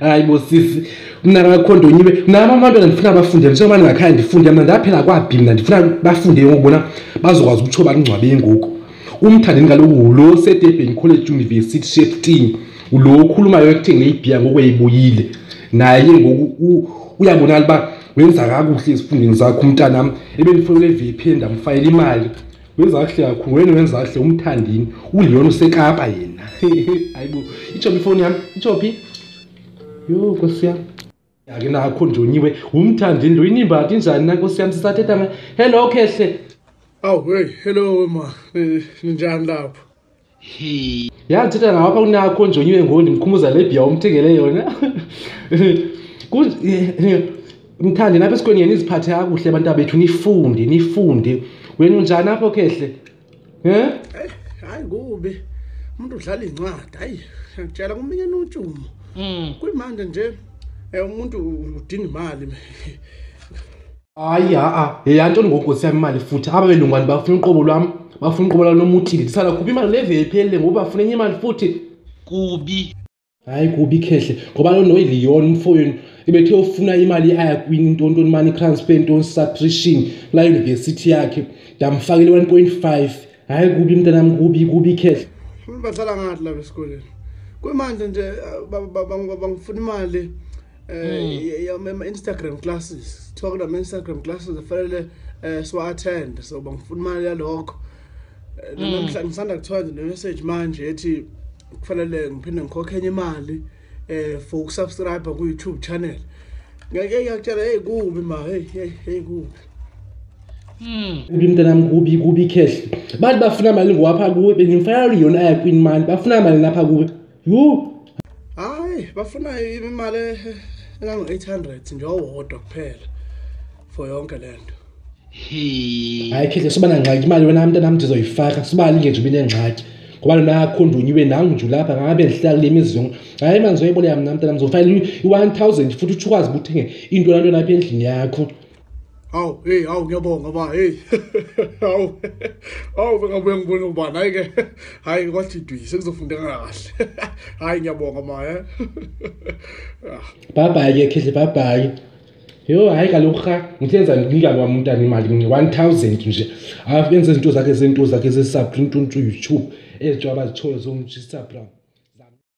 Hayi bo sisi, mna kakhondonyiwe, mna abantwana ndifuna bafunde, njengoba ndingakhaya ndifunde, mna ndaphela kwabhi, mna ndifuna bafunde ngoku bona bazokwazi ukutsho bakungcwabe ngoku. Umthandeni kaloku lo seDurban College University Shepstone, lo okhulumayo ekuthengele ibhiya ngoku eyibuyile. Naye ngoku uyabonakala uba wenza kakuhle ezifundweni zakhe umntanam. Ebendifowunele VP ndamfayela imali. Wenza kakuhle kakhulu, wena wenza kakuhle umthandini. ULeon useKapa yena. Hayibo, itsho phi ifowuni yam? Itsho phi? Yho, nkosi yam. Ake nakho ndonyiwe umthandini lo inimba injani na nkosi yam sisathetha nga. Hello Khehle. Awu hey, hello ma. Ninjani lapho? Hey. Yathetha ngawo apha kunakho njonyiwe ngoku ndimkhumbuza le bhiya umthengele yona. Mthandi napha esikolweni yena iziphathe kakuhle abantu bethu nifunde nifunde. Wena unjani apho Khehle? Eh? Hayi kubi. Umuntu udlala incwadi. Hayi, ngiyakutshela kuminye notshumo. Kuyimanje nje umuntu udinga imali. Hayi ha-a, yeyantoni ngoku nkosi yam imali futhi? Aba belungwane bafuna uqobo lwam, bafuna uqobo lwam lomuthile. Ndisala khupha imali le iphelile ngoku bafuna enye imali futhi. Kubi. Hayi kubi Khehle, ngoba lo noyiLeon umfowenu ebethe ufuna imali aya kwintontoni money transfer ntoni subscription kulaa yunivesithi yakhe, ndamfakela 1.5. Hayi kubi mntanam, kubi kubi Khehle. Badlala ngathi lapha esikoleni. Kuyimanje nje bangifuna imali Instagram classes. Kuthiwa kunama Instagram classes afanele siwa-attend, so bangifuna imali yalokho. Namhla ngisanda kuthiwa nje ne-message manje ethi kufanele ngiphinde ngikhokhe enye imali for ukusubscribe ku-YouTube channel. Ngeke ngiyakutshela, hey kubi ma, hey hey hey kubi. Kubi mntanam, kubi kubi Khehle. Bathi bafuna imali ngowapha kuwe, bendimfakela yona aya kwimali, bafuna imali lapha kuwe. Yho. Hayi, bafuna imali engango-800 nje owodwa kuphela for yonke lento. Hayi Khehle, suba nangxaki imali wena mntanam ndizoyifaka, suba linge nje ube nengxaki. Ngoba lona akhondonyiwe nangu nje ulapha ngabe ndihlala kule mizi yonke. Hayi mani ndizoyiboleka mna mntanam, ndizofakela i-1000 futhi utsho ukwazi uba uthenge into nantoni apha endlini yakho. Hawu, hey, hawu ngiyabonga ba, hey. Hawu. Hawu bengabuye ngibone ubani, hayi ke. Hayi kwathi dwi, sekuzofundeka kahle. Hayi ngiyabonga ma, eh. Bye bye ke Khehle, bye bye. Yho, hayi kaloku rha, ngithe enza ndinika kwam umntana imali 1000 nje. Ayenze izinto zakhe zento zakhe zesubscribe into YouTube ezitsho abazitshoyo zomsubscribe.